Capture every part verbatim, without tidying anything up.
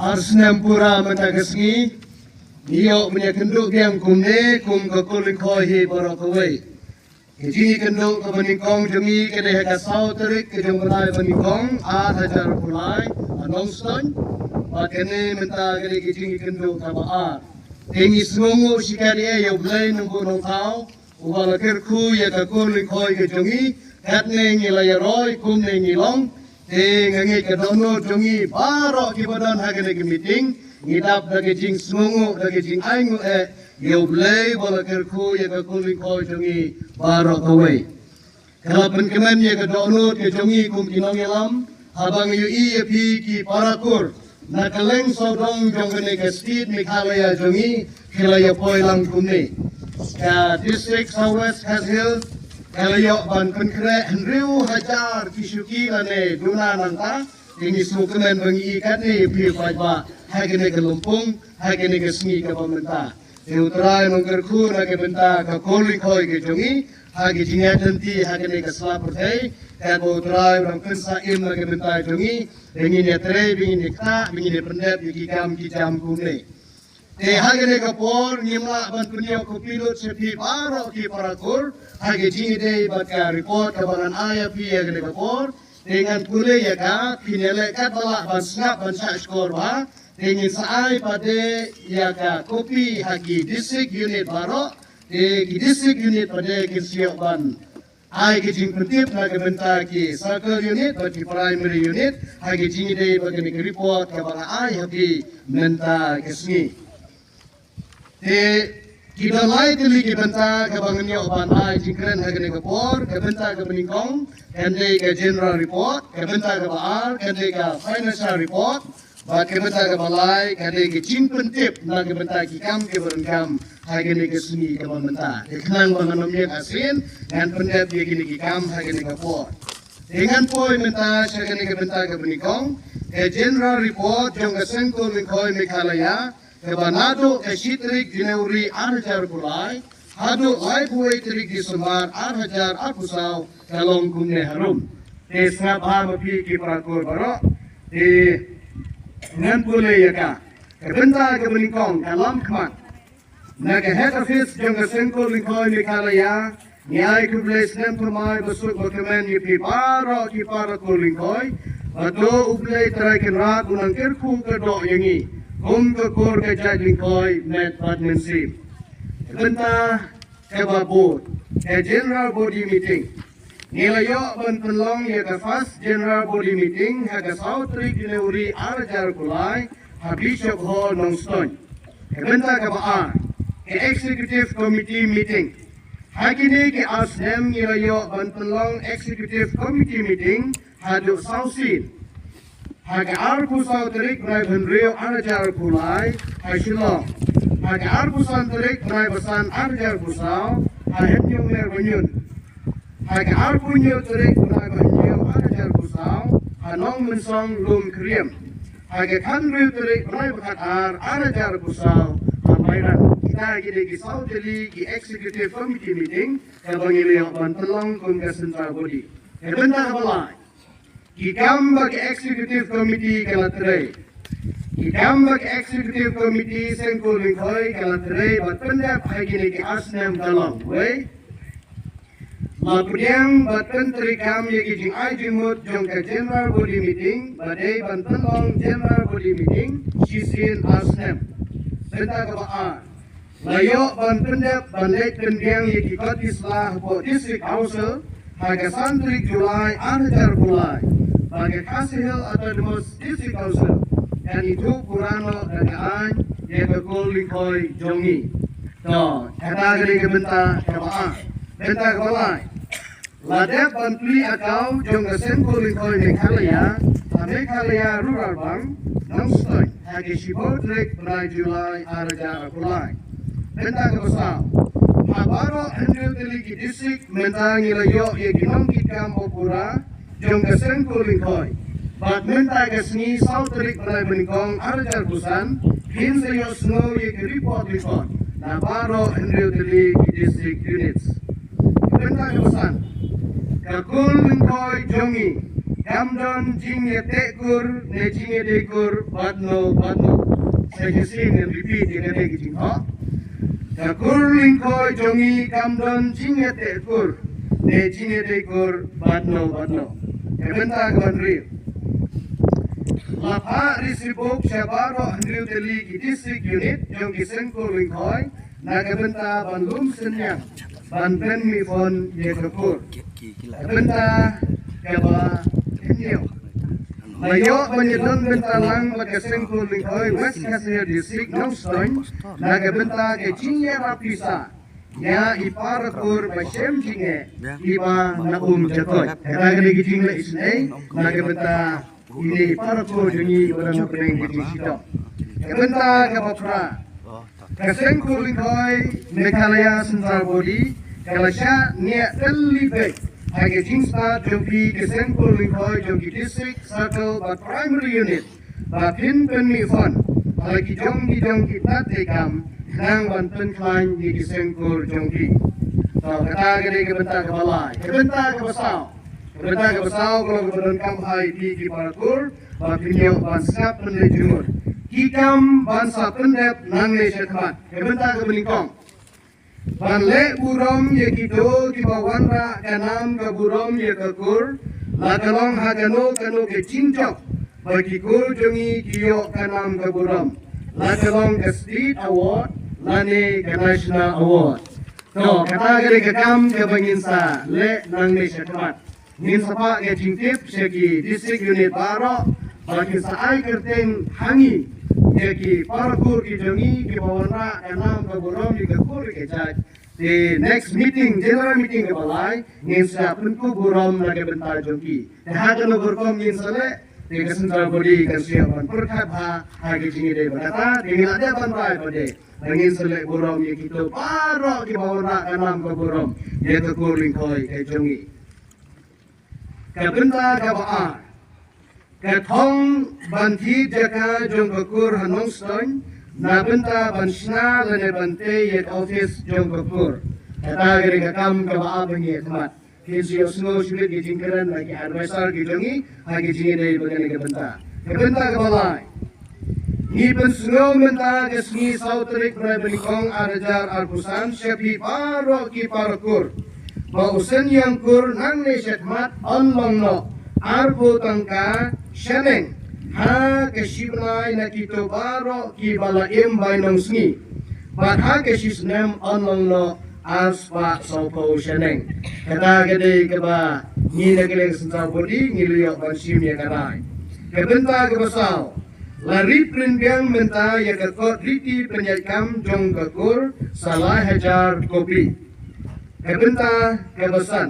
Ar snem pura mynta ka sngi, ngi ïoh ban ïakynduh biang kumne kum ka Kul Lyngkhoi hi baroh kawei. Ka jingïakynduh kaba nyngkong jong ngi ka dei ha ka saw tarik ka jong u bnai ba nyngkong, ar hajar arphew lai, ha Nongstoiñ. Bad kane mynta ka dei ka jingïakynduh kaba ar. Te ngi sngewnguh shikatdei ïa U Blei Nongbuh Nongthaw, uba la kyrkhu ïa ka Kul Lyngkhoi ka jong ngi, katne ngi la ïaroi, kumne ngi long. Te nga ngeit ka dohnud jong ngi baroh kiba don ha kane ka meeting, ngi dap da ka jingsngewnguh, da ka jingainguh eh ïa U Blei uba la kyrkhu ïa ka Kul Lyngkhoi jong ngi baroh kawei. Ka la pynkmen ïa ka dohnud ka jong ngi kum ki nongïalam, haba ngi ïohi ïa phi ki para kur na kylleng sawdong jong kane ka state Meghalaya jong ngi, ki la ïapoi lang kumne. Ka District South West Khasi Hills ka la ïoh ban pynkhreh hynriew hajar ki shuki lane duna nangta. Te ngi sngewkmen ba ngi ïohi katne ïa phi paidbah ha kane ka lympung, ha kane ka sngi kaba mynta. Te U Trai un kyrkhu na ka bynta ka Kul Lyngkhoi ka jong ngi, ha ka jingïaid lynti ha kane ka sla pyrthei, katba U Trai u dang pynsah im na ka bynta jong ngi, ba ngin ïatrei, ba ngin ïaktah, ba ngin ïapyndep ïa ki kam ki jam kumne. Te ha kane ka por ngim lah ban pynïoh copy lut sha phi baroh ki para kur ha ka jingïadei bad ka report kaba ngan ai ïa phi ha kane ka por. Te ngan pule ïa ka, phin ïaleh katba lah ban sngap ban shah shkor bha. Te ngin sa ai pat de ïa ka copy ha ki district unit baroh. Te ki district unit pat de kin sa ïoh ban ai ka jingpyntip na ka bynta ki circle unit bad ki primary unit ha ka jingïadei bad kane ka report kaba nga ai ha phi mynta ka sngi. Te ki don lai tylli ki bynta kaba ngan ïoh ban ai jingkren ha kane ka por. Ka bynta kaba nyngkong kan dei ka general report, ka bynta kaba ar kan dei ka financial report, bad ka bynta kaba lai ka dei ka jingpyntip na ka bynta ki kam kiba donkam ha kane ka sngi kaba mynta. Te khnang ba ngan ym ïeng asien, ngan pyndep ïa kine ki kam ha kane ka por. Te ngan poi mynta sha kane ka bynta kaba nyngkong, ka general report jong ka Seng Kul Lyngkhoi Meghalaya, kaba naduh ka shi tarik January ar hajar arphew lai haduh laiphew wei tarik December ar hajar arphew saw, ka long kumne harum. Te sngap bha ma phi ki para kur baroh. Te ngan pule ïa ka. Ka bynta kaba nyngkong ka lam khmat. Na ka head office jong ka Seng Kul Lyngkhoi Meghalaya, ngi ai khublei snem thymmai basuk bakmen ïa phi baroh ki para kur lyngkhoi. Bad to U Blei Trai Kynrad un nang kyrkhu kyrdoh ïa ngi kum ka kur ka jait lyngkhoi met bad mynsiem. Ka bynta kaba bud, ka general body meeting. Ngi la ïoh ban pynlong ïa ka first general body meeting ha ka saw tarik January ar hajar arphew lai ha Bishop Hall Nongstoiñ. Ka bynta kaba ar, ka executive committee meeting. Ha kine ki ar snem ngi la ïoh ban pynlong executive committee meeting haduh saw sien. Ha ka arphew saw tarik bnai ba hynriew ar hajar arphew lai ha Shillong. Ha ka arphew san tarik bnai ba san ar hajar arphew saw ha Hynñiewmer Manyun. Ha ka arphew hynñiew tarik bnai ba hynñiew ar hajar arphew saw ha Nongmynsong Lum Khyriem. Ha ka khathynriew tarik bnai ba khatar ar hajar arphew saw ha Mairang. Kita ki dei ki saw tylli ki executive committee meeting kaba ngi la ïoh ban pynlong kum ka central body. Ka bynta kaba lai, ki kam ba ka executive committee ka la trei. Ki kam ba ka executive committee Seng Kul Lyngkhoi ka la trei bad pyndep ha kine ki ar snem ka long: wei, la pdiang bad pyntreikam ïa ki jingai jingmut jong ka general body meeting, ba dei ban pynlong general body meeting shisien ar snem. Bynta kaba ar, la ïoh ban pyndep ban leit pynbiang ïa ki kot ki sla hapoh District Council ha ka san tarik July ar hajar arphew lai, ba ka Khasi Hills Autonomous District Council kan ithuh pura noh da ka aiñ ïa ka Kul Lyngkhoi jong ngi. To, kata ka dei ka bynta kaba ar. Bynta kaba lai, la dep ban plie account jong ka Seng Kul Lyngkhoi Meghalaya ha Meghalaya Rural Bank, Nongstoiñ, ha ka shiphew tarik bnai July ar hajar arphew lai. Bynta kaba saw, ha baroh hynriew tylli ki district mynta ngi la ïoh ïa ki nongkitkam ba pura jong ka Seng Kul Lyngkhoi. Bad mynta ka sngi saw tarik bnai ba nyngkong ar hajar arphew san, phin sa ïohsngew ïa ka report lyngkot na baroh hynriew tylli ki district units. Bynta kaba san, ka Kul Lyngkhoi jong ngi kam don jingïateh kur ne jingïadei kur bad no bad no. Sa shisien ngan repeat ïa kane ka jingthoh. Ka kur lyngkhoi jong ngi kam don jingïateh kur ne jingïadei kur bad no bad no. Ka bynta kaba hynriew, la phah receipt book sha baroh hynriew tylli ki district unit jong ki seng kur lyngkhoi na ka bynta ban lum synñiang ban pynmih fund ïa ka kur. Ka bynta kaba hynñiew, la ïoh ban ïadon bynta lang bad ka seng kur lyngkhoi West Khasi Hills District Nongstoiñ na ka bynta ka jingïarap pisa ïa i para kur ba shem jingeh iba na Umjatoit. Kata ka dei ka jingleh isynei na ka bynta ine i para kur jong ngi ba dang hapdeng ka jingshitom. Ka bynta kaba phra, ka seng kur lyngkhoi Meghalaya Central Body ka la shah niah tylli beit ha ka jingstad jong phi ka seng kur lyngkhoi jong ki district, circle bad primary unit ba phin pynmih fund ha la ki jong ki jong ki tnat treikam khnang ban pynkhlaiñ ïa ki seng kur jong phi. To, kata ka dei ka bynta kaba lai. Ka bynta kaba saw, ka bynta kaba saw ka long kaba donkam ha phi ki para kur ba phin ïoh ban sngap pynleit jingmut. Ki kam ban sa pyndep nangne shakhmat. Ka bynta kaba nyngkong, ban leh burom ïa kito kiba wanrah ka nam ka burom ïa ka kur, la ka long ha kano kano ka jingjop ba ki kur jong ngi ki ïoh ka nam ka burom, la ka long ka State Award lane ka National Award. To, kata ka dei ka kam kaba ngin sa leh nangne shakhmat. Ngin sa phah ka jingtip sha ki district unit baroh ba kin sa ai kyrteng ha ngi ïa ki para kur ki jong ngi kiba wanrah ka nam ka burom ïa ka kur ïa ka jait. Te next meeting, general meeting kaba lai, ngin sa pynkup burom na ka bynta jong ki. Te ha kano ka rukom ngin sa leh, te ka central body kan sa ïoh ban pyrkhat bha ha ka jingïadei bad kata, te ngin la dep ban rai pat de ba ngin sa leh burom ïa kito baroh kiba wanrah ka nam ka burom ïa ka kur lyngkhoi ka jong ngi. Ka bynta kaba ar, ka thong ban thied jaka jong ka kur ha Nongstoiñ na bynta ban shna lane ban tei ïa ka office jong ka kur. Kata ka dei ka kam kaba ar ba ngi ïa khmat. Phin sa ïohsngew shibit ki jingkren na ki advisor ki jong ngi ha ki jingïadei bad kane ka bynta. Ka bynta kaba lai, ngi pynsngew mynta ka sngi saw tarik bnai ba nyngkong ar hajar arphew san sha phi baroh ki para kur ba u synñiang kur nangne shakhmat yn long noh arphew tyngka shaneng ha ka shi bnai na kito baroh kiba la im bainong sngi, bad ha ka shi snem yn long noh ar spah sawphew shaneng. Kata ka dei kaba ngi na ka liang central body ngi la ïoh ban shim ïa ka rai. Ka bynta kaba saw, la ri print biang mynta ïa ka kot riti pynïaid kam jong ka kur sa lai hajar kopi. Ka bynta kaba san,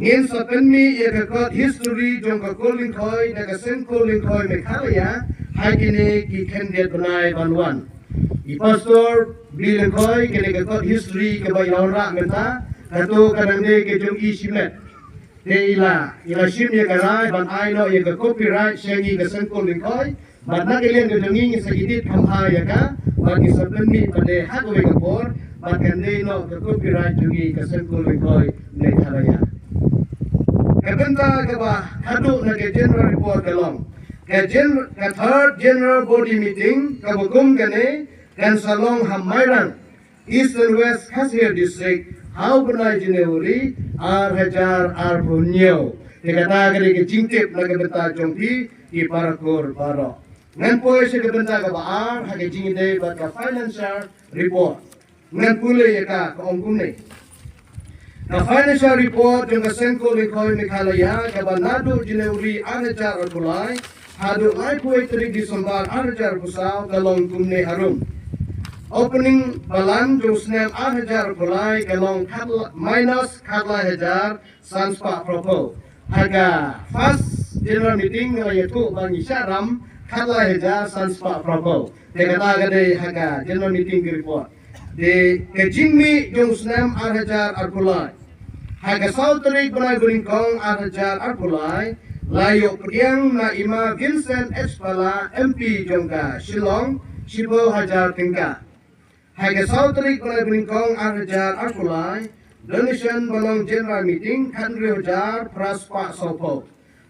ngin sa pynmih ïa ka kot history jong ka kur lyngkhoi da ka seng kur lyngkhoi Meghalaya ha kine ki khyndiat bnai ban wan. I Pastor B Lyngkhoi, kane ka kot history kaba i la wanrah mynta, kato ka dang dei ka jong i shimet. Te i la, i la shim ïa ka rai ban ai noh ïa ka copyright sha ngi ka seng kur lyngkhoi, bad na ka liang ka jong ngi ngin sa edit kham bha ïa ka, bad ngin sa pynmih pat de ha kawei ka por, bad kan dei noh ka copyright jong ngi ka seng kur lyngkhoi Meghalaya. Ka bynta kaba khadduh na ka general report ka long, ka gen-, ka third general body meeting kaba kum kane kan sa long ha Mairang, Eastern West Khasi Hills District, ha u bnai January ar hajar arphew hynñiew. Te kata ka dei ka jingtip na ka bynta jong phi ki para kur baroh. Ngan poi sha ka bynta kaba ar ha ka jingïadei bad ka financial report. Ngan pule ïa ka, ka ong kumne. Ka financial report jong ka seng kur lyngkhoi Meghalaya kaba naduh January ar hajar arphew lai haduh laiphew tarik December ar hajar arphew saw ka long kumne harum. Opening balance jong u snem ar hajar arphew lai ka long khat la-, minus khatlai hajar san spah phraphew. Ha ka first general meeting nga la ïathuh ba ngi shah ram khatlai hajar san spah phraphew. Te kata ka dei ha ka general meeting ka report. Te ka jingmih jong u snem ar hajar arphew lai, ha ka saw tarik bnai ba nyngkong ar hajar arphew lai, la ïoh pdiang na i ma Vincent H Pala, M P jong ka Shillong, shiphew hajar tyngka. Ha ka saw tarik bnai ba nyngkong ar hajar arphew lai, donation ba long general meeting khathynriew hajar phra spah sawphew.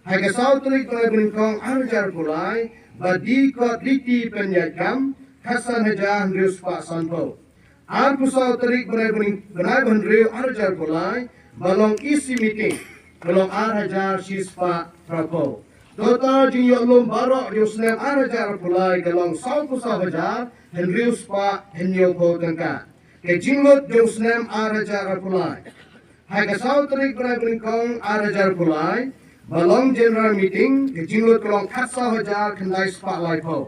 Ha ka saw tarik bnai banyngkong ar hajar arphew lai ba dih kot liti pynïaid kam khatsan hajar hynriew spah sanphew. Arphew saw tarik bnai banyng- bnai bahynriew ar hajar arphew lai ba long E C meeting ka long ar hajar shi spah phraphew. Total jingïoh lum baroh jong u snem ar hajar arphew lai ka long sawphew saw hajar hynriew spah hynñiewphew tyngka. Ka jinglut jong u snem ar hajar arphew lai. Ha ka saw tarik bnai banyngkong ar hajar arphew lai ba long general meeting ka jinglut ka long khatsaw hajar khyndai spah laiphew.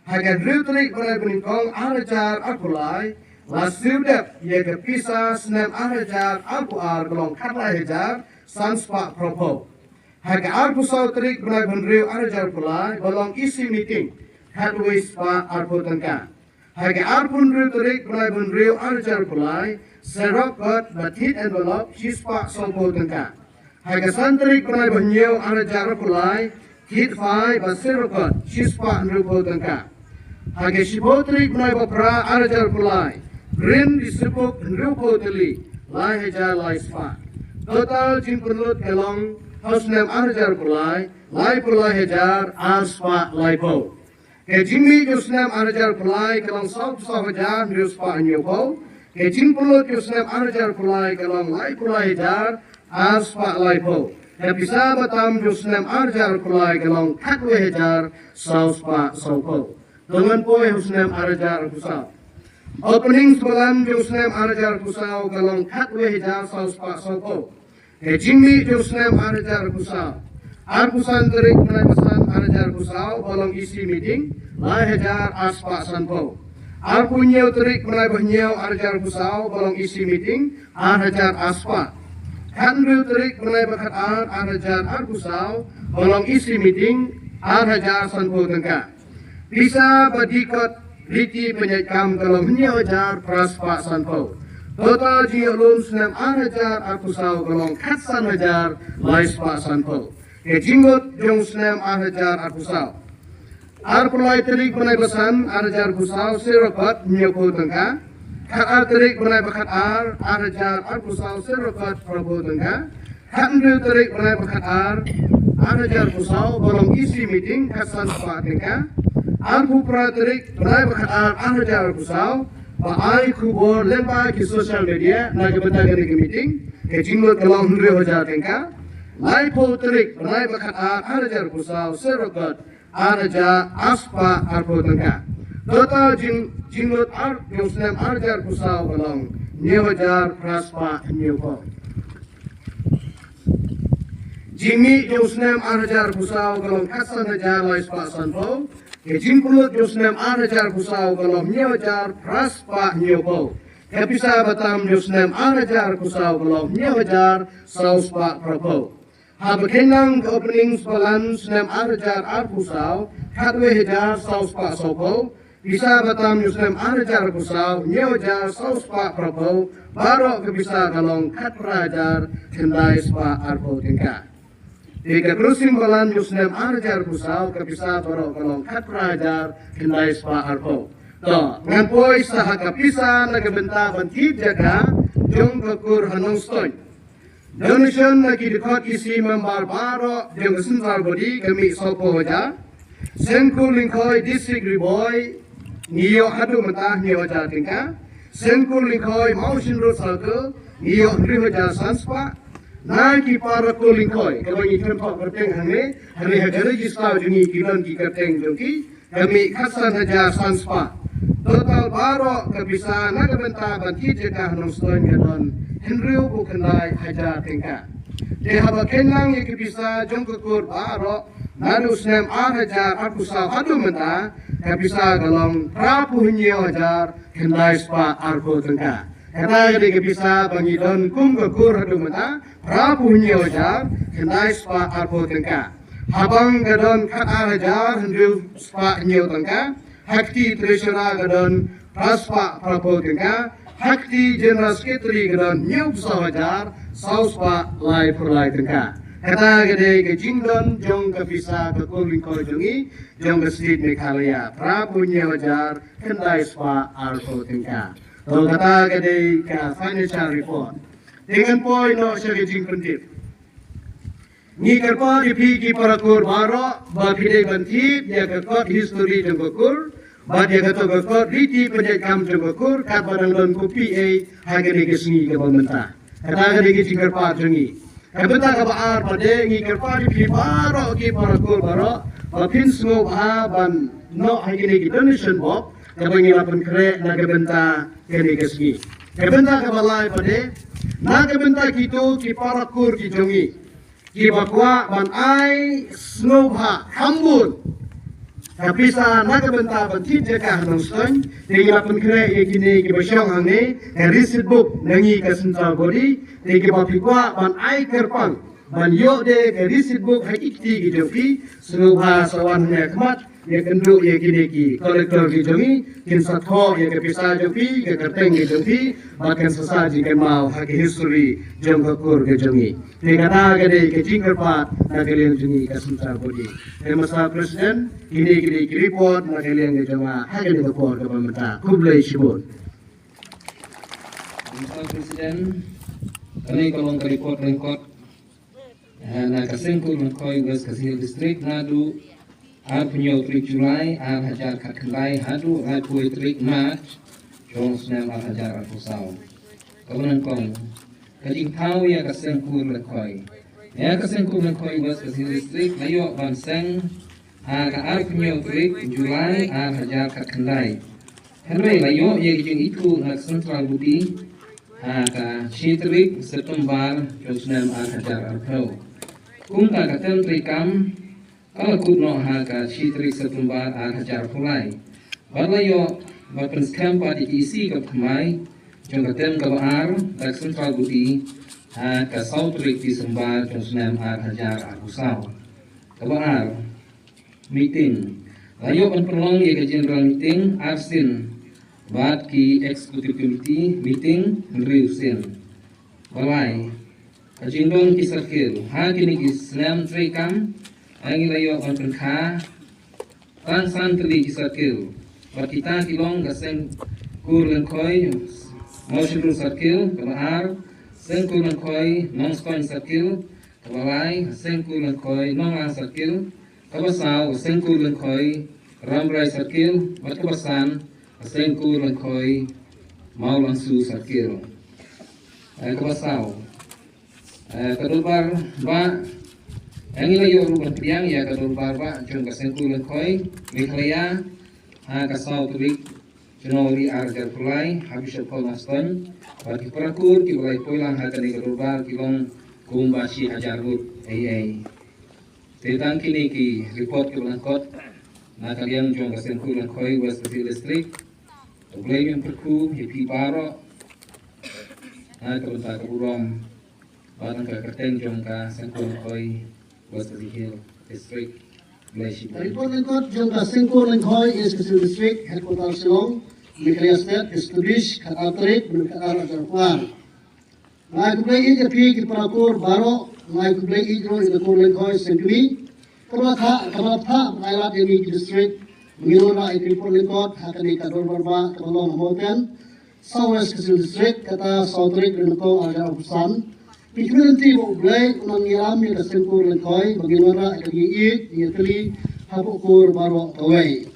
Ha ka hynriew tarik bnai banyngkong ar hajar arphew lai la siew dep ïa ka pisa snem ar hajar arphew ar ka long khatlai hajar san spah phraphew. Ha ka arphew saw tarik bnai bahynriew ar hajar arphew lai ba long E C meeting khatwei spah arphew tyngka. Ha ka arphew hynriew tarik bnai bahynriew ar hajar arphew lai surok kot ba thied envelope shi spah sawphew tyngka. Ha ka san tarik bnai bahynñiew ar hajar arphew lai thied phai ba surok kot shi spah hynriewphew tyngka. Ha ka shiphew tarik bnai baphra ar hajar arphew lai print receipt book hynriewphew tylli lai hajar lai spah. Total jingpynlut ka long ha u snem ar hajar arphew lai laiphew lai hajar ar spah laiphew. Ka jingmih jong u snem ar hajar arphew lai ka long sawphew saw hajar hynriew spah hynñiewphew. Ka jingpynlut jong u snem ar hajar arphew lai ka long laiphew lai hajar ar spah laiphew. Ka pisa ba tam jong u snem ar hajar arphew lai ka long khatwei hajar saw spah sawphew. To ngan poi ha u snem ar hajar arphew saw. Opening symbolan jong u snem ar hajar arphew saw ka long khatwei hajar saw spah sawphew. Ka jingmih jong u snem ar hajar arphew saw. Arphew san tarik bnai ba san ar hajar arphew saw ba long E C meeting lai hajar ar spah sanphew. Arphew hynñiew tarik bnai bahynñiew ar hajar arphew saw ba long E C meeting ar hajar ar spah. Khathynriew tarik bnai ba khatar ar hajar arphew saw ba long E C meeting ar hajar sanphew tyngka. Pisa ba dih kot liti pynïaid kam ka long hynñiew hajar phra spah sanphew. Total jingïoh lum snem ar hajar arphew saw ka long khatsan hajar lai spah sanphew. Ka jinglut jong u snem ar hajar arphew saw. Arphew lai tarik bnai ba san ar hajar arphew saw surok kot hynñiewphew tyngka. Khatar tarik bnai ba khatar ar hajar arphew saw surok kot phraphew tyngka. Khathynriew tarik bnai ba khatar ar hajar arphew saw ba long E C meeting khatsan spah tyngka. Arphew phra tarik bnai ba khatar ar hajar arphew saw ba ai khubor lyngba ki social media na ka bynta kane ka meeting ka jinglut ka long hynriew hajar tyngka. Laiphew tarik bnai ba khatar ar hajar arphew saw surok kot ar hajar ar spah arphew tyngka. Total jing jinglut ar jong u snem ar hajar arphew saw ka long hynñiew hajar phra spah hynñiewphew. Jingmih jong u snem ar hajar arphew saw ka long khatsan hajar lai spah sanphew. Ka jingpynlut jong u snem ar hajar arphew saw ka long hynñiew hajar phra spah hynñiewphew. Ka pisa ba tam jong u snem ar hajar arphew saw ka long hynñiew hajar saw spah phraphew. Haba kheiñ lang ka opening symbolan snem ar hajar arphew saw khatwei hajar saw spah sawphew. Pisa ba tam jong u snem ar hajar arphew saw hynñiew hajar saw spah phraphew. Baroh ka pisa ka long khatphra hajar khyndai spah arphew tyngka. Te ka closing balance jong u snem ar hajar arphew saw ka pisa baroh ka long khatphra hajar khyndai spah arphew. To ngan poi sa ha ka pisa na ka bynta ban thied jaka jong ka kur ha Nongstoiñ. Donation na ki dkhot E C member baroh jong ka central body ka mih sawphew hajar. Seng Kur Lyngkhoi District Ri Bhoi ngi ïoh haduh mynta hynñiew hajar tyngka. Seng Kur Lyngkhoi Mawshynrut Circle ngi ïoh hynriew hajar san spah. Na ki para kur Lyngkhoi kaba ngi khlem thoh kyrteng hangne, hangne ha ka register jong ngi ki don ki kyrteng jong ki. Ka mih khatsan hajar san spah. Total baroh ka pisa na ka bynta ban thied jaka ha Nongstoiñ ka don hynriewphew khyndai hajar tyngka. Te haba kheiñ lang ïa ka pisa jong ka kur baroh naduh u snem ar hajar arphew saw haduh mynta ka pisa ka long phraphew hynñiew hajar khyndai spah arphew tyngka. Kata ka dei ka pisa ba ngi don kum ka kur haduh mynta phraphew hynñiew hajar khyndai spah arphew tyngka. Ha bank ka don khatar hajar hynriew spah hynñiew tyngka. Ha kti treasurer ka don phra spah phraphew tyngka. Ha kti general secretary ka don hynñiewphew saw hajar saw spah laiphew lai tyngka. Kata ka dei ka jingdon jong ka pisa ka kur Lyngkhoi jong ngi jong ka state Meghalaya, phraphew hynñiew hajar khyndai spah arphew tyngka. To kata ka dei ka financial report. Te ngan poi noh sha ka jingpyntip. Ngi kyrpad ïa phi ki para kur baroh ba phi dei ban thied ïa ka kot history jong ka kur bad ïa kato ka kot riti pynjah kam jong ka kur katba dang don copy ei ha kane ka sngi kaba mynta. Kata ka dei ka jingkyrpad jong ngi. Ka bynta kaba ar pat de ngi kyrpad ïa phi baroh ki para kur baroh ba phin sngewbha ban noh ha kine ki donation box kaba ngi la pynkhreh na ka bynta kane ka sngi. Ka bynta kaba lai pat de na ka bynta kito ki para kur ki jong ngi kiba kwah ban ai sngewbha kham bun ka pisa na ka bynta ban thied jaka ha Nongstoiñ, te ngi la pynkhreh ïa kine kiba shong hangne ka receipt book na ngi ka central body, te kiba phi kwah ban ai kyrpang ban ïoh de ka receipt book ha ki kti ki jong phi, sngewbha sa wan hangne ha khmat, ïakynduh ïa kine ki collector ki jong ngi, kin sa thoh ïa ka pisa jong phi, ka kyrteng ki jong phi, bad kin sa sa jingkynmaw ha ka history jong ka kur ka jong ngi. Te kata ka dei ka jingkyrpad na ka liang jong ngi ka central body. Te masa president, kine ki dei ki report na ka liang ka jong nga ha kane ka por kaba mynta. Khublei shibun. Masa president, kane ka long ka report lyngkot na ka Seng Kur Lyngkhoi West Khasi Hills District naduh arphew hynñiew tarik July ar hajar khatkhyndai haduh laiphew tarik March jong snem ar hajar arphew saw. Kaba nyngkong, ka jingthaw ïa ka Seng Kur Lyngkhoi. Ïa ka Seng Kur Lyngkhoi West Khasi Hills District la ïoh ban seng ha ka arphew hynñiew tarik July ar hajar khatkhyndai. Hynrei la ïoh ïa ka jingithuh na ka central body ha ka shi tarik September jong snem ar hajar arphew. Kumta ka tem treikam ka la kut noh ha ka shi tarik September ar hajar arphew lai. Bad la ïoh bad pynskhem pat ïa ka EC kaba thymmai jong ka tem kaba ar da ka central body ha ka saw tarik December jong snem ar hajar arphew saw. Kaba ar, meeting. La ïoh ban pynlong ïa ka general meeting arsien bad ki executive committee meeting hynriew sien. Ba lai, ka jingdon ki circle. Ha kine ki snem treikam ngi la ïoh ban pynkha tang san tylli ki circle. Bad kita ki long ka Seng Kur Lyngkhoi Mawshynrut Circle, kaba ar Seng Kur Lyngkhoi Nongstoiñ Circle, kaba lai Seng Kur Lyngkhoi Nonglang Circle, kaba saw Seng Kur Lyngkhoi Rambrai Circle, bad kaba san Seng Kur Lyngkhoi Mawlangsu Circle. Eh, kaba saw, eh, ka dorbar ba, eh, ngi la ïoh ruh ban pdiang ïa ka dorbar ba jong ka Seng Kur Lyngkhoi Meghalaya ha ka saw tarik January ar hajar arphew lai ha Bishop Hall Nongstoiñ. Bad ki para kur kiba la ïa poi lang ha kane ka dorbar ki long kumba shi hajar ngut ei ei. Te tang kine ki report kiba lyngkot na ka liang jong ka Seng Kur Lyngkhoi West Khasi Hills District. To Blei un kyrkhu ïa phi baroh na ka bynta ka burom bad na ka kyrteng jong ka Seng Kur Lyngkhoi West Khasi Hills District. Blei shibun. Report lyngkot jong ka Seng Kur Lyngkhoi East Khasi Hills District, Headquarter Shillong, Meghalaya State, establish khatar tarik bnai khatar hajar arphew ar. Nga ai khublei ïa phi ki para kur baroh, nga ai khublei ïa ka Kur Lyngkhoi Seng Kmie. Kaba tha, kaba tha, nga ai lad ïa ngi ki district ba ngin wanrah ïa ka report lyngkot ha kane ka dorbar ba kaba long ha Mawten, South West Khasi Hills District, kata saw tarik Rymphang ar hajar arphew san. Phi kmen lynti ba U Blei un nang ïalam ïa ka Seng Kur Lyngkhoi ba ngin wanrah ïa ka jingïeit, ïa ka jingïatylli hapoh kur baroh kawei.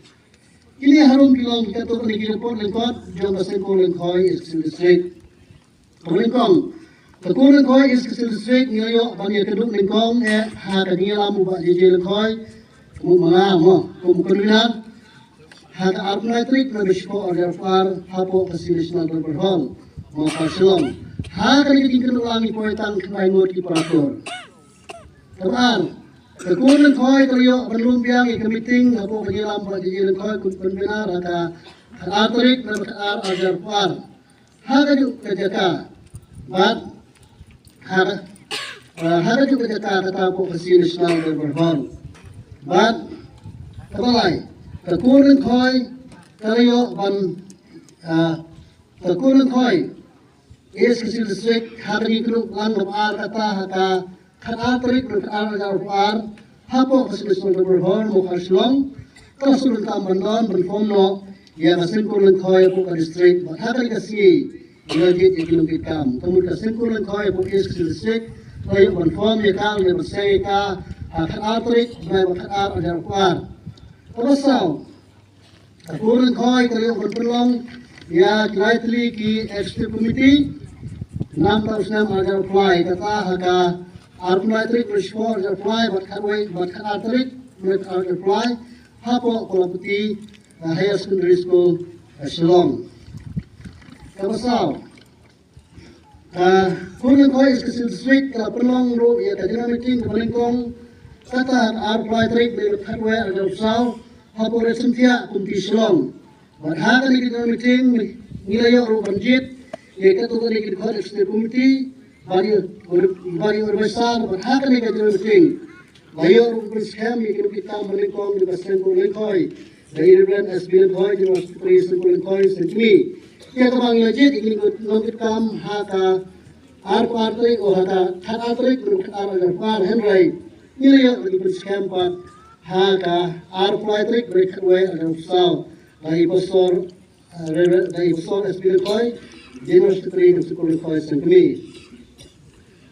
Kine harum ki long ki katto katne ki report lyngkot jong ka Seng Kur Lyngkhoi East Khasi Hills District. Kaba nyngkong, ka Kur Lyngkhoi East Khasi Hills District ngi la ïoh ban ïakynduh nyngkong eh ha ka jingïalam u Bah J J Lyngkhoi, kum u manga mo, kum u convener, ha ka arphew lai tarik na Bishop ar hajar arphew ar hapoh Khasi National Dorbar Hall, Mawkhar Shillong. Ha kane ka jingkynduh lang ngi poi tang khyndai ngut ki para kur. Kaba ar, ka Kur Lyngkhoi ka la ïoh ban lum biang ïa ka meeting hapoh ka jingïalam u Bah J J Lyngkhoi kum u convener ha ka khatar tarik na khatar ar hajar arphew ar. Ha kajuh ka jaka bad ha ka, eh, ha kajuh ka jaka kata hapoh Khasi National Dorbar Hall. Bad kaba lai, ka Kur Lyngkhoi ka la ïoh ban, eh, ka Kur Lyngkhoi East Khasi Hills District ha ka jingkynduh lang kaba ar kata ha ka khatar tarik bnai khatar ar hajar arphew ar hapoh Khasi National Dorbar Hall Mawkhar Shillong. Ka la sdang tam ban don ban form noh ïa ka Seng Kur Lyngkhoi hapoh ka district bad ha kane ka sngi ngi la jied ïa ki nongkitkam. Ka mut ka Seng Kur Lyngkhoi hapoh East Khasi Hills District Ka ïoh ban form ïa ka, ïa ban sei ïa ka ha khatar tarik bnai ba khatar arhajar arphew ar. Kaba saw, ka Kur Lyngkhoi ka la ïoh ban pynlong ïa ki lai tylli ki executive committee namta u snem arhajar arphew lai, kata ha ka arphew lai tarik bnai shipor arhajar arphew lai bad khatwei bad khatar tarik bnai khatar arhajar arphew lai hapoh Kolapati Higher Secondary School, Shillong. Kaba saw, ka Kur Lyngkhoi East Khasi Hills District ka la pynlong ruh ïa ka general meeting kaba nyngkong kata ha ka arphew lai tarik bnai khatwei arhajar arphew saw hapoh Ri Synthiah Committee, Shillong. Bad ha kane ka general meeting ngi la ïoh ruh ban jied ïa katto katne ki dkhot executive committee bad ïa bad ïa u advisor. Bad ha kane ka general meeting la ïoh ruh ban pynskhem ïa ki nongkitkam ba nyngkong jong ka Seng Kur Lyngkhoi, da i Reverend S B Lyngkhoi, General Secretary Seng Kur Lyngkhoi Seng Kmie. Ïa kaba ngi la jied ïa ki nongkitkam ha ka arphew ar tarik, oh, ha ka khatar tarik bnai khatar arhajar arphew ar, hynrei ngi la ïoh ruh ban pynskhem pat ha ka arphew lai tarik bnai khatwei arhajar arphew saw da i Pastor, eh, Reverend, da i Pastor S B Lyngkhoi, General Secretary jong Seng Kur Lyngkhoi Seng Kmie.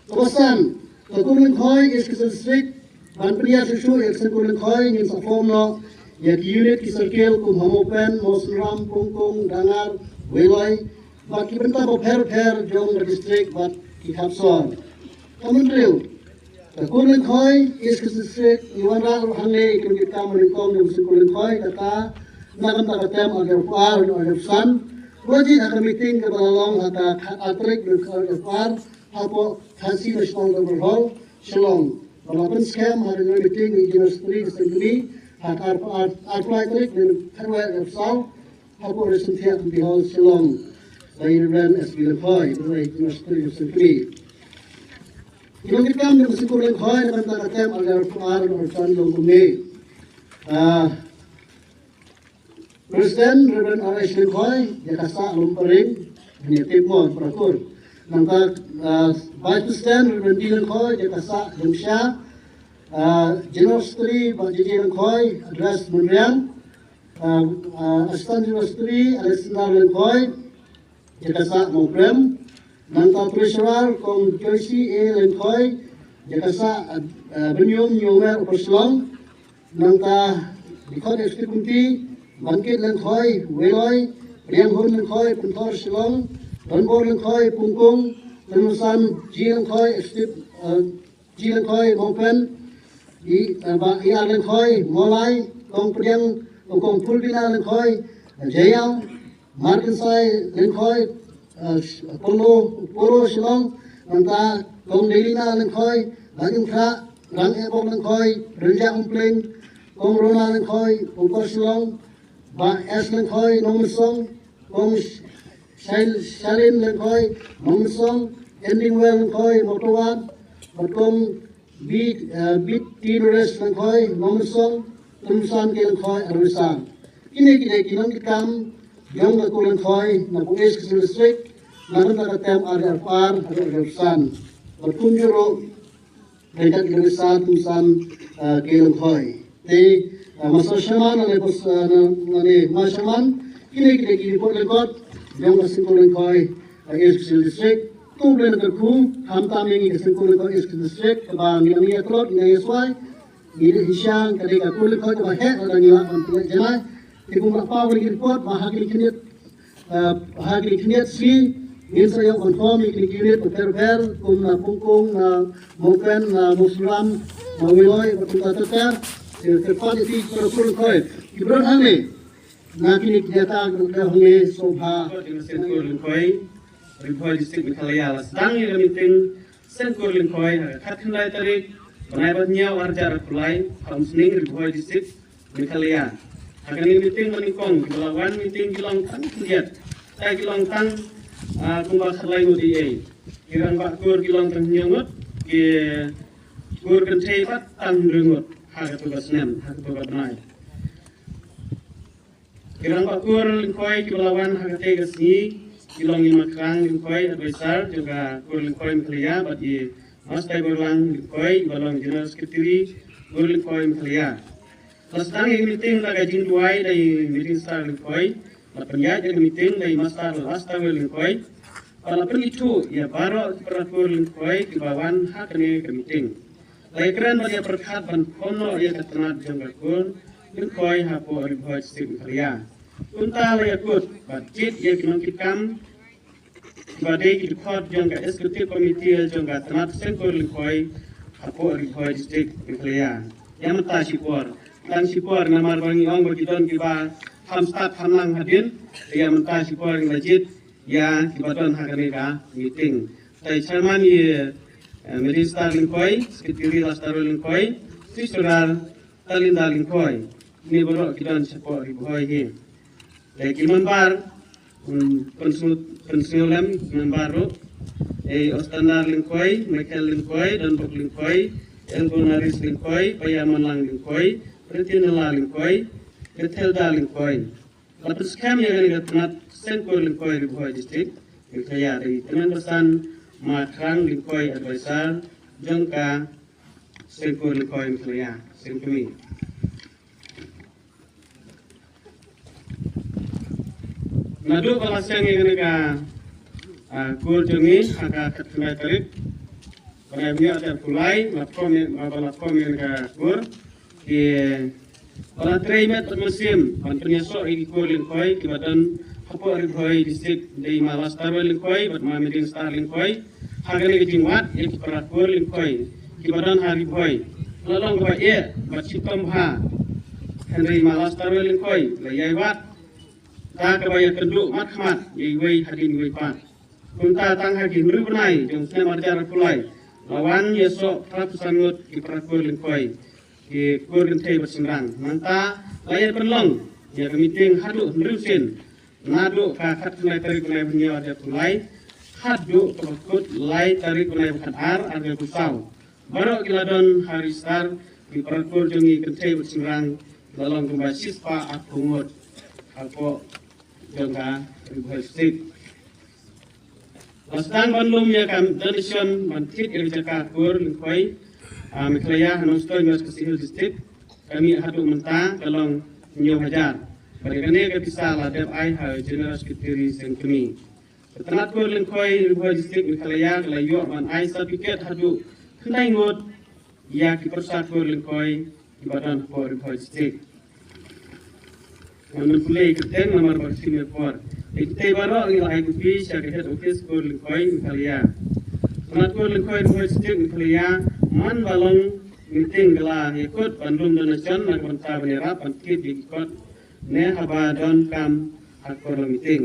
Kaba san, ka Kur Lyngkhoi East Khasi Hills District, ban pynïar shuh shuh ïa ka Seng Kur Lyngkhoi, ngin sa form noh ïa ki unit, ki circle kum ha Mawpen, Mawsynram, Pongkung, Dangar, Weiloi bad ki bynta bapher bapher jong ka district bad ki khap sor. Kaba hynriew, ka Kur Lyngkhoi East Khasi Hills District ngi wanrah ruh hangne ïa ki nongkitkam ba nyngkong jong ka Seng Kur Lyngkhoi, kata na ka bynta ka term arhajar arphew ar haduh arhajar arphew san. La jied ha ka meeting kaba la long ha ka khatar tarik bnai khatar arhajar arphew ar hapoh Khasi National Drawing Hall, Shillong. Ba la pynskhem ha ka meeting ïa i General Secretary ka Seng Kmie ha ka arphew ar, arphew lai tarik bnai khatwei arhajar arphew saw hapoh Ri Synthiah Committee Hall, Shillong, da i Reverend S B Lyngkhoi, da i General Secretary ka Seng Kmie. Ki nongkitkam jong ka Seng Kur Lyngkhoi na ka bynta ka term arhajar arphew ar haduh arhajar arphew san long kumne. Ah, President Reverend R H Lyngkhoi, ïa ka sah Lumparing, ïa tip mo para kur. Nangta, ah, Vice President Reverend D Lyngkhoi, ïa ka sah Jemsha. Ah, General Secretary Bah J J Lyngkhoi, address Mynriang. Ah, ah, Assistant General Secretary Alexander Lyngkhoi, ïa ka sah Mawprem. Nangta Treasurer Kong Joyce A Lyngkhoi, ïa ka sah, ah, Bynñium Ñiewmer, Upper Shillong. Nangta dkhot Executive Committee, Bankit Lyngkhoi, Weiloi, Pdiang Hun Lyngkhoi, Pynthor, Shillong, Donbor Lyngkhoi, Pongkung, Tynmungsan G Lyngkhoi, Executive, eh, G Lyngkhoi, Mawpen, i, eh, Bah I R Lyngkhoi, Mawlai, Kong Pdiang, Kong Pulbina Lyngkhoi, eh, Jaïaw, Markynsai Lyngkhoi, eh, Polo, Polo, Shillong, nangta Kong Delina Lyngkhoi, Bah Jingkhrah, Rang Ebok Lyngkhoi, Rynjah Umpling, Kong Rona Lyngkhoi, Pongkor, Shillong, Bah S Lyngkhoi, Nongmynsong, Kong Sh-, Shail-, Shalin Lyngkhoi, Nongmynsong, Endingwell Lyngkhoi, Mawtawat, bad Kong Bit, eh, Bit T Naresh Lyngkhoi, Nongmynsong, Tynmungsan K Lyngkhoi, Arwisa. Kine ki dei ki nongkitkam jong ka Kur Lyngkhoi na ka East Khasi Hills District na ka bynta ka term arhajar arphew ar haduh arhajar arphew san. Bad kumjuh ruh ryngkat ki Arwisa, Tynmungsan, eh, K Lyngkhoi. Te, eh, Master Shaman, lane pos, eh, na, lane Ma Shaman, kine ki dei ki report lyngkot jong ka Seng Kur Lyngkhoi, eh, East Khasi Hills District. To U Blei un kyrkhu, khamtam ïa ngi ka Seng Kur Lyngkhoi East Khasi Hills District, kaba ngi nang ïa tlot, ngi nang ïa swai, ngi dei hi sha, ka dei ka Kur Lyngkhoi kaba heh, lada ngi lah ban pynleit janai. Te kumba la paw kane ka report, ba ha kine ki khyndiat, eh, ha kine ki khyndiat sngi ngin sa ïoh ban form ïa kine ki unit bapher bapher, kum na Pongkung, na Mawpen, na Mawsynram, na Weiloi, bad kumta ter ter. Te, te pat ïa ki para Kur Lyngkhoi kiba don hangne. Na kine ki data kiba don hangne, sngewbha. Seng Kur Lyngkhoi, Ri Bhoi District, Meghalaya, la sdang ïa ka meeting Seng Kur Lyngkhoi ha ka khatkhyndai tarik bnai ba hynñiew arhajar arphew lai ha Umsning, Ri Bhoi District, Meghalaya. Ha kane ka meeting ba nyngkong, kiba la wan meeting ki long tang khyndiat. Te ki long tang, ah, kumba khatlai ngut ei ei. Ki rangbah kur ki long tang hynñiew ngut, ki kur kynthei pat tang hynriew ngut ha kato ka snem, ha kato ka bnai. Ki rangbah kur Lyngkhoi kiba la wan ha kata ka sngi ki long i Ma Khrang Lyngkhoi, advisor jong ka Kur Lyngkhoi Meghalaya, bad i Master Borlang Lyngkhoi, iba long General Secretary Kur Lyngkhoi Meghalaya. La sdang ïa ka meeting da ka jingduwai da i Meeting Star Lyngkhoi, bad pynïaid ïa ka meeting da i Master Lastawel Lyngkhoi. Ba la pynithuh ïa baroh ki para kur lyngkhoi kiba wan ha kane ka meeting. La ïakren bad ïa pyrkhat ban kham noh ïa ka tnat jong ka kur lyngkhoi hapoh Ri Bhoi District Meghalaya. Kumta la ïakut bad jied ïa ki nongkitkam ba dei ki dkhot jong ka executive committee jong ka tnat seng kur lyngkhoi hapoh Ri Bhoi District Meghalaya. Ïa mynta shipor, tang shipor namar ba ngi ong ba ki don kiba ham stad ham nang hadien. Ïa mynta shipor ngi la jied ïa kiba don ha kane ka meeting. Te chairman ïa, eh, Meding Star Lyngkhoi, secretary Lastarwell Lyngkhoi, treasurer Talinda Lyngkhoi. Kine baroh ki don shapoh Ri Bhoi hi. Te ki member, um, pynsngew, pynsngew lem member ruh. Eh, Ostandar Lyngkhoi, Michael Lyngkhoi, Donbok Lyngkhoi, Elgonaris Lyngkhoi, Payamanlang Lyngkhoi, Retinela Lyngkhoi, Bethelda Lyngkhoi. La pynskhem ïa kane ka tnat seng kur lyngkhoi Ri Bhoi District Meghalaya. Dei tymmen basan Ma Khrang Lyngkhoi, advisor jong ka seng kur lyngkhoi Meghalaya, seng kmie. Naduh ba la seng ïa kane ka, ah, kur jong ngi ha ka khatkhyndai tarik bnai hynñiew arhajar arphew lai, la form ïa, ba la form ïa kane ka kur. Ki ba la trei met bad mynsiem ban pynïasoh ïa ki kur lyngkhoi kiba don hapoh Ri Bhoi District, dei ma Lastarwell Lyngkhoi bad ma Meding Star Lyngkhoi. Ha kane ka jingwad ïa ki para kur lyngkhoi kiba don ha Ri Bhoi, la long kaba eh bad shitom bha. Hynrei ma Lastarwell Lyngkhoi la ïai wad da kaba ïakynduh mat khmat ïa iwei hadien iwei pat. Kumta tang ha ki hynriew bnai jong snem arhajar arphew lai la wan ïasoh phra phew san ngut ki para kur lyngkhoi, ki kur kynthei bad shynrang. Mynta la ïa pynlong ïa ka meeting haduh hynriew sien, naduh ka khatkhyndai tarik bnai hynñiew arhajar arphew lai haduh kaba kut lai tarik bnai khatar arhajar arphew saw. Baroh ki la don ha register ki para kur jong ngi kynthei bad shynrang, la long kumba shispah arphew ngut hapoh jong ka Ri Bhoi District. La sdang ban lum ïa ka donation ban thied ïa ka jaka kur lyngkhoi, ah, Meghalaya ha Nongstoiñ, West Khasi Hills District. Ka mih haduh mynta ka long hynñiew hajar. Bad ïa kane ka pisa la dep ai ha General Secretary seng kmie. Ka tnat kur lyngkhoi Ri Bhoi District Meghalaya ka la ïoh ban ai certificate haduh khyndai ngut ïa ki pyrsa kur lyngkhoi kiba don hapoh Ri Bhoi District. Ngan pule kyrteng namar ba ka shim ïa ka por. Ïa kitei baroh ngi la ai copy sha ka head office kur lyngkhoi Meghalaya. Tnat kur lyngkhoi Ri Bhoi District Meghalaya, man ba long meeting ka la ïakut ban lum donation na ka bynta ban ïarap ban thied ïa ki kot ne haba don kam ha ka por long meeting.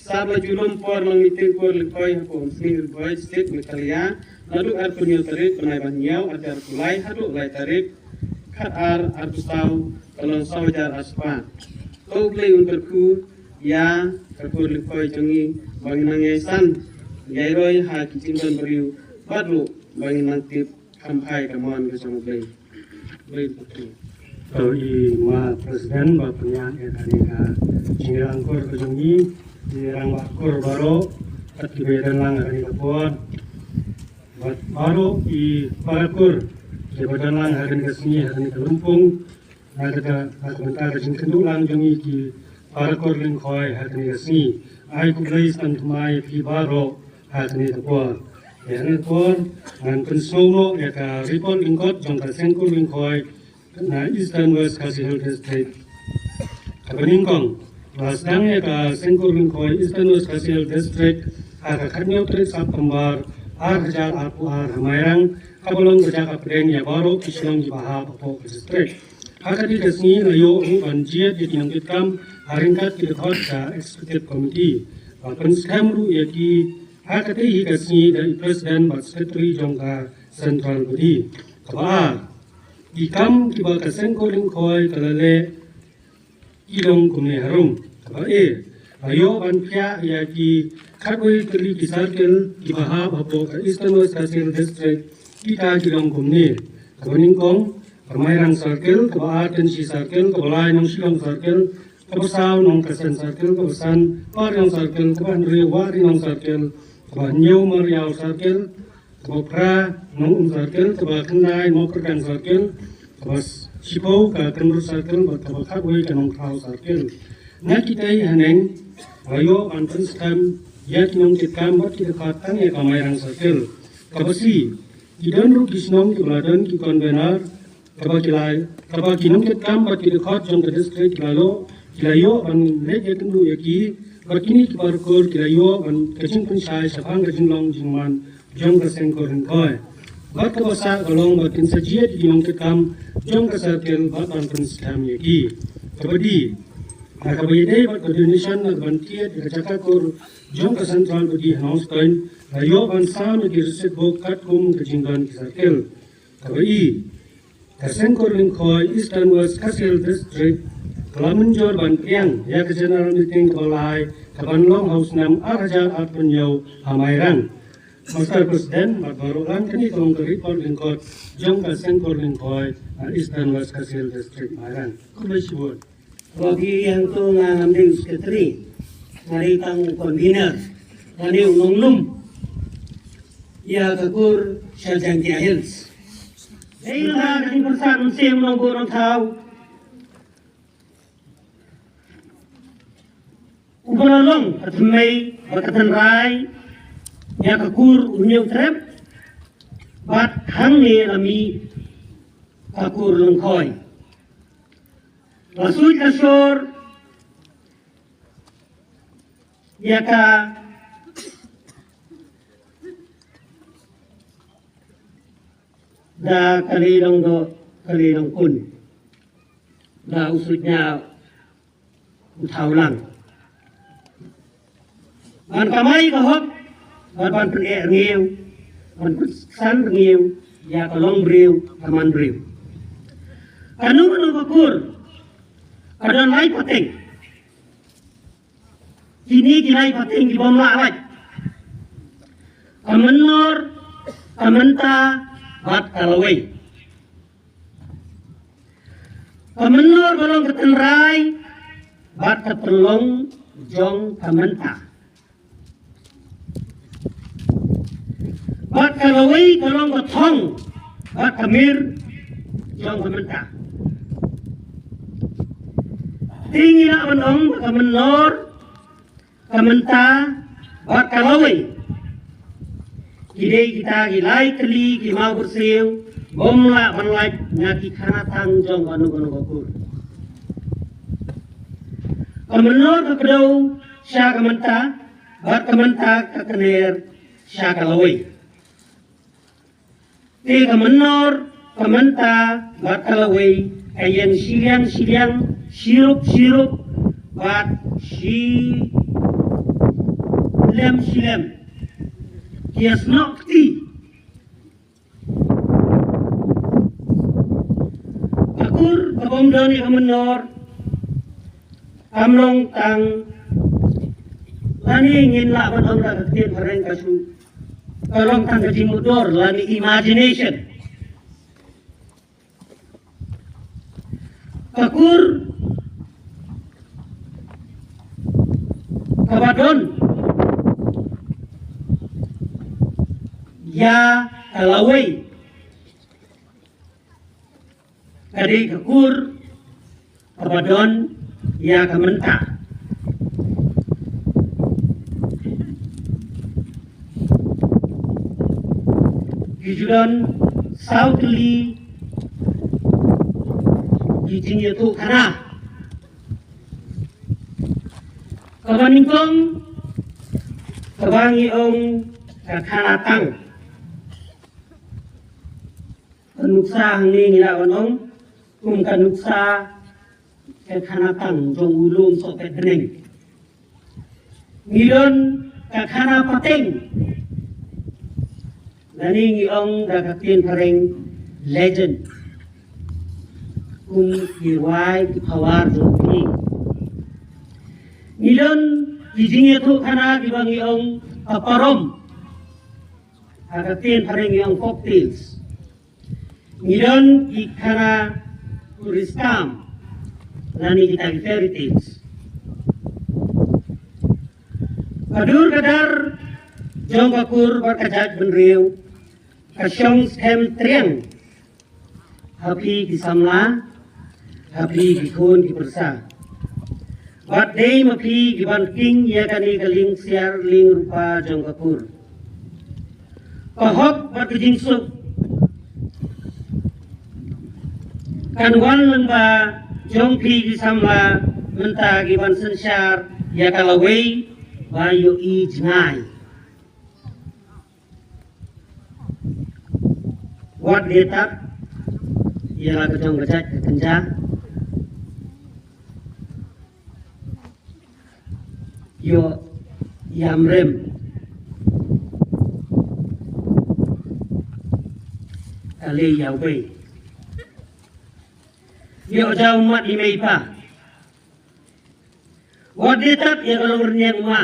Sab la ju lum por long meeting kur lyngkhoi hapoh Umsning Ri Bhoi District Meghalaya, naduh arphew hynñiew tarik bnai ba hynñiew arhajar arphew lai haduh lai tarik khatar arphew saw, ka long saw hajar arspah. To U Blei un kyrkhu ïa ka kur lyngkhoi jong ngi ba ngin nang ïai san ïai roi ha ki jingdon briew bad ruh ba ngin nang tip kham phai ka mon ka jong U Blei. Blei pyrkhu. To i ma president ba pynïaid ïa kane ka jingïalang kur ka jong ngi, i rangbah kur baroh, bad kiba ïadon lang ha kane ka por. Bad baroh i para kur kiba don lang ha kane ka sngi ha kane ka lympung. Na kata, na ka bynta ka jingkynduh lang jong ngi ki para kur lyngkhoi ha kane ka sngi. Ai khublei sngewbha ïa phi baroh ha kane ka por. Ïa kane ka por ngan pynsngew noh ïa ka report lyngkot jong ka seng kur lyngkhoi na Eastern West Khasi Hills District. Kaba nyngkong, la sdang ïa ka seng kur lyngkhoi Eastern West Khasi Hills District ha ka khathynñiew tarik September ar hajar arphew ar ha Mairang, kaba long ka jaka pdeng ïa baroh ki shnong kiba hap hapoh ka district. Ha kane ka sngi la ïoh ruh ban jied ïa ki nongkitkam ha ryngkat ki dkhot ka executive committee. La pynskhem ruh ïa ki ha kata hi ka sngi da i president bad secretary jong ka central body. Kaba ar, ki kam kiba ka seng kur lyngkhoi ka la leh ki long kumne harum. Kaba eh, la ïoh ban phiah ïa ki khatwei tylli ki circle kiba hap hapoh ka Eastern West Khasi Hills District, kita ki long kumne. Kaba nyngkong, ka Mairang Circle, kaba ar Kynshi Circle, kaba lai Nongshillong Circle, kaba saw Nongkasen Circle, kaba san Mariang Circle, kaba hynriew Wahrinong Circle, kaba hynñiew Mariaw Circle, kaba phra Nongum Circle, kaba khyndai Mawpyrkang Circle, kaba shiphew ka Kynrut Circle, bad kaba khatwei ka Nongkhraw Circle. Na kitei haneng la ïoh ban pynskhem ïa ki nongkitkam bad ki dkhot tang ïa ka Mairang Circle. Kaba shi, ki don ruh ki shnong kiba la don ki convener, kaba ki la, kaba ki nongkitkam bad ki dkhot jong ka district ki la ïoh, ki la ïoh ban leit ïakynduh ïa ki, bad kine ki paralok ki la ïoh ban ka jingpynshai shaphang ka jinglong jingman jong ka seng kur lyngkhoi. Bad kaba sah ka long ba kin sa jied ïa ki nongkitkam jong ka circle bad ban pynskhem ïa ki. Kaba dih, na kaba ïadei bad ka donation na ka ban thied ïa ka jaka kur jong ka Central Body ha Nongstoiñ, la ïoh ban sam ïa ki receipt book katkum ka jingdon ki circle. Kaba i, ka seng kur lyngkhoi Eastern West Khasi Hills District ka la mynjur ban pdiang ïa ka general meeting kaba lai ka ban long ha u snem ar hajar arphew hynñiew ha Mairang. Mister President, bad baroh lang, kane ka long ka report lyngkot jong ka seng kur lyngkhoi, uh, Eastern West Khasi Hills District Mairang. Khublei shibun. Ba phi ïa hangto nga ngam dei u secretary, nga dei tang u convener, nga dei u nonglum ïa ka kur sha Jaintia Hills. Dei na ka jingpyrshah nongshun nongbuh nongthaw. Uba la long ka thymmei bad ka tynrai ïa ka kur Umïotrep, bad hangne la mih ka kur lyngkhoi. La suit la shor ïa ka da ka lei long doh, ka lei long kun, da u suit nia u thaw lang. Ban kamai ka hok, ban, ban pyneh rngiew, ban pynsan rngiew ïa ka longbriew, ka manbriew. Kano kano ka kur ka don lai pateng. Kine ki lai pateng ki bym lah lait. Ka mynnor, ka mynta, bad ka lawei. Ka mynnor ka long ka tynrai bad ka tynlong jong ka mynta. Bad ka lawei ka long ka thong bad ka mir jong ka mynta. Te ngi lah ban ong ba ka mynnor, ka mynta bad ka lawei ki dei kita ki lai tylli ki mawbyrsiew bym lah ban lait na ki khana tang jong kano kano ka kur. Ka mynnor ka kdew sha ka mynta, bad ka mynta ka kner sha ka lawei. Te ka mynnor, ka mynta, bad ka lawei ka ïeng shiliang shiliang, shirup shirup, bad shilem shilem. Ki ïasnoh kti. Ka kur ka bym don ïa ka mynnor kam long tang, lane ngin lah ban ong da ka ktien phareng ka shu, ka long tang ka jingmudui lane imagination. Ka kur kaba don ïa ka lawei ka dei ka kur kaba don ïa ka mynta. Ki ju don saw tylli ki jingïathuhkhana. Kaba nyngkong, kaba ngi ong ka khana tang. Ka nuksa hangne ngi lah ban ong kum ka nuksa ka khana tang jong u lum sohpet bneng. Ngi don ka khana pateng, lane ngi ong da ka ktien phareng legend, kum ki rwai ki phawar jong ngi. Ngi don ki jingïathuhkhana kiba ngi ong ka parom, ha ka ktien phareng ngi ong folk tales. Ngi don ki khana tourist camp lane kita ki fairy tales. Ka dur ka dar jong ka kur bad ka jaitbynriew ka shong skhem triang ha phi ki samla, ha phi ki khun ki pyrsa. Bad dei ma phi ki ban king ïa kane ka lieng siar lieng rupa jong ka kur. Ka hok bad ka jingsuk kan wan lyngba jong phi ki samla mynta ki ban synshar ïa ka lawei ba ïohi jngai. Wat de tat ïa la ka jong ka jait ka kynja. Ïoh ïam rem ka lei ïa wei. Ïoh jaw mat i mei i pa. Wat de tat ïa ka long rniang ma.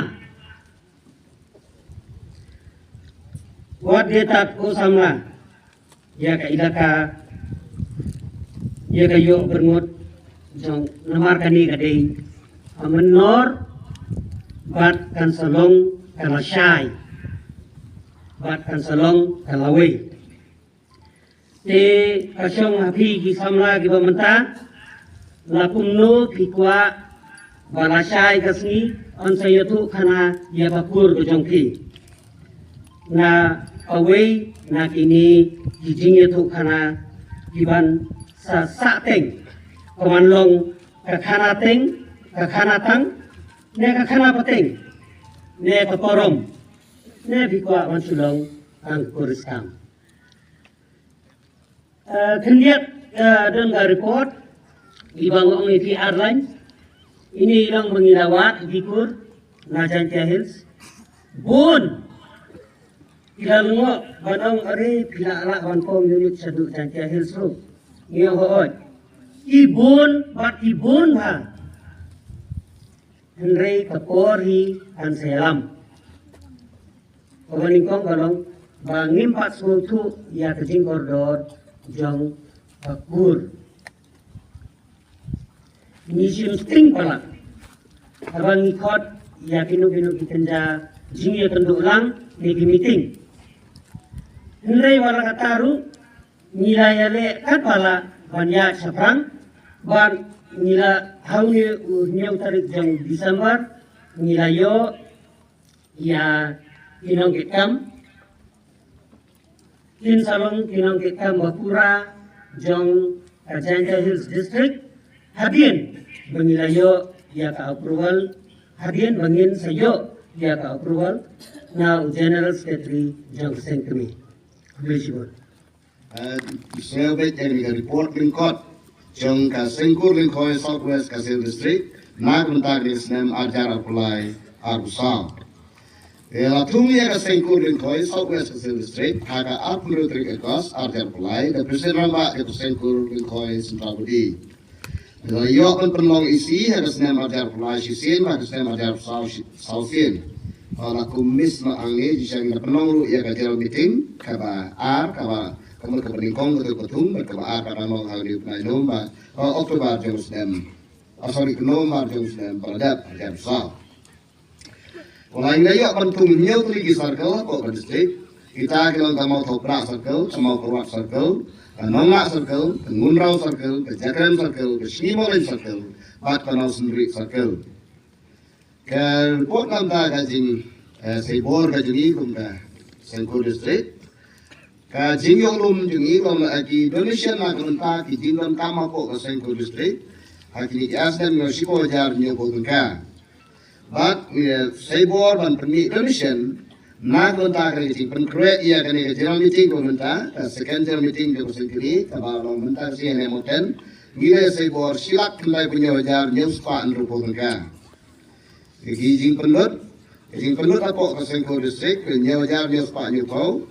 Wat de tat u samla ïa ka ilaka, ïa ka ïoh berngut jong, namar kane ka dei ka mynnor bad kan sa long ka lashai bad kan sa long ka lawei. Te ka shong ha phi ki samla ki ba mynta, la kumno phi kwah ba lashai ka sngi yn sa ïathuh khana ïa ka kur ka jong phi. Na kawei na kine ki jingïathuh khana ki ban sa sah teng, ka wan long ka khana teng, ka khana tang, ne ka khana pateng, ne ka parom, ne phi kwah wan shu long tang ka kur riskam. Eh, khyndiat, eh, don ka report i ba nga ong ïa phi ar lain. Ine i long ba ngi la wad ïa ki kur na Jaintia Hills. Bun ki la lyngngoh ban ong, are phi la lah ban pom unit shaduh Jaintia Hills ruh. Ngi ong hooid. Ki bun bad ki bun bha. Hynrei ka por hi kan sa ïalam. Kaba nyngkong ka long ba ngim pat sngewthuh ïa ka jingkordor jong ka kur. Ngi shim sting palat haba ngi khot ïa kino kino ki kynja jingïakynduh lang ne ki meeting. Hynrei wat la katta ruh ngi la ïaleh katba lah ban ïaid shaphrang bad ngi la, ha une u hynñiew tarik jong December ngi la ïoh ïa ki nongkitkam. Kin sa long ki nongkitkam ba pura jong ka Jaintia Hills District hadien ba ngi la ïoh ïa ka approval, hadien ba ngin sa ïoh ïa ka approval na u General Secretary jong ka seng kmie. Khublei shibun. Eh, sngewbha ïa ka report lyngkot jong ka Seng Kur Lyngkhoi South West Khasi Hills District na ka bynta ka snem ar hajar arphew lai arphew saw. Eh, la thung ïa ka Seng Kur Lyngkhoi South West Khasi Hills District ha ka arphew hynriew tarik August ar hajar arphew lai da President Rangbah jong ka Seng Kur Lyngkhoi Central Body. La ïoh ban pynlong E C ha ka snem ar hajar arphew lai shisien bad ka snem ar hajar arphew saw shi-, saw sien. Ba la kum miss ma ang ne jingshang da pynlong ruh ïa ka general meeting kaba ar, kaba, ka mut kaba nyngkong ka dei ka thung bad kaba ar ka dang long ha u bnai November, oh, October jong u snem. Oh, sorry, November jong u snem ba la dep, ar hajar arphew saw. Wat la ngi la ïoh ban thung hynñiew tylli ki circle hapoh ka district. Kita ki long ka Mawthaw Prah Circle, ka Mawkyrwat Circle, ka Nonglak Circle, ka Ngunraw Circle, ka Jakrem Circle, ka Shngimawlein Circle bad ka Nawsynriah Circle. Ka report na ka bynta ka jing, eh, sei bor ka jong ngi kum ka Seng Kur District. Ka jingïoh lum jong ngi long, eh, ki donation na ka bynta ki jingdonkam hapoh ka Seng Kur District ha kine ki ar snem, ngi ïoh shiphew hajar hynñiewphew tyngka. Bad ngi, eh, sei bor ban pynmih donation na ka bynta ka jingpynkhreh ïa kane ka general meeting kaba mynta, ka second general meeting kaba seng kane, kaba long mynta ka sngi ha Mawten. Ngi la sei bor shi lak khyndaiphew hynñiew hajar hynñiew spah hynriewphew tyngka. Ki jingpynlut, ki jingpynlut hapoh ka Seng Kur District, hynñiew hajar hynñiew spah hynñiewphew.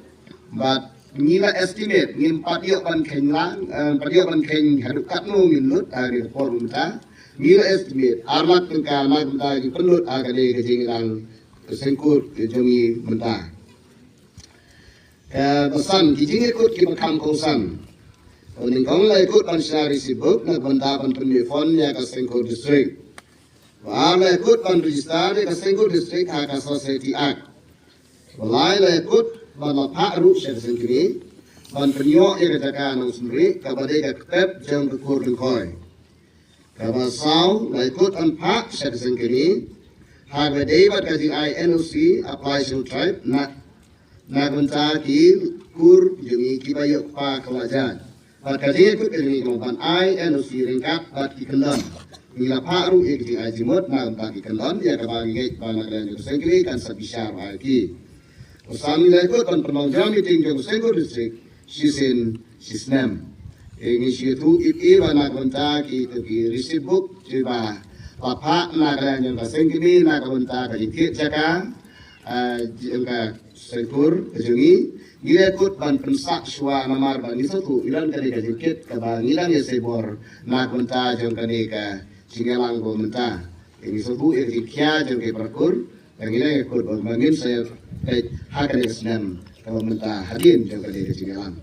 Bad ngi la estimate, ngim pat ïoh ban kheiñ lang, eh, pat ïoh ban kheiñ haduh katno ngin lut ha kane ka por mynta. Ngi la estimate ar lak tyngka na ka bynta ka jingpynlut ha kane ka jingïalang ka Seng Kur ka jong ngi mynta. Kaba san, ki jingïakut kiba kham kongsan. Kaba nyngkong la ïakut ban shna receipt book na ka bynta ban pynmih fund ïa ka Seng Kur District. Kaba ar la ïakut ban register ïa ka Seng Kur District ha ka Society Act. Kaba lai la ïakut ban la phah ruh sha ka seng kmie ban pynïoh ïa ka jaka Nongshynriah kaba dei ka kpep jong ka Kur Lyngkhoi. Kaba saw, la ïakut ban phah sha ka seng kmie ha kaba dei bad ka jingai N O C apply Scheduled Tribe na na ka bynta ki kur jong ngi kiba ïoh kpa ka wah jaiñ. Bad ka jingïakut ka jong ngi ka long ban ai N O C ryngkat bad ki kyndon. Ngi la phah ruh ïa ka jingai jingmut na ka bynta ki kyndon, ïa kaba ngi ngeit ba na ka liang jong ka seng kmie kan sa bishar ïa ki. Ngi la ïakut ban pynlong jingïameeting jong ka seng kur district shisien shisnem. Ngi shu ïathuh ip ïa ba na ka bynta ki, ki receipt book kiba la phah na ka liang jong ka seng kmie na ka bynta ka jingthied jaka, ah, jong ka seng kur ka jong ngi. Ngi la ïakut ban pynsah shuwa namar ba ngi sngewthuh ngi don kane ka jingkit kaba ngi dang ïasei bor na ka bynta jong kane ka jingïalang ba mynta. Ngi sngewthuh ïa ka jingkhia jong ki para kur. Te ngi la ïakut ba ngin sa ïa peit ha kane ka snem kaba mynta hadien jong kane ka jingïalang.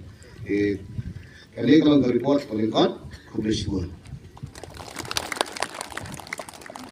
Kane ka long ka report ka lyngkot. Khublei shibun.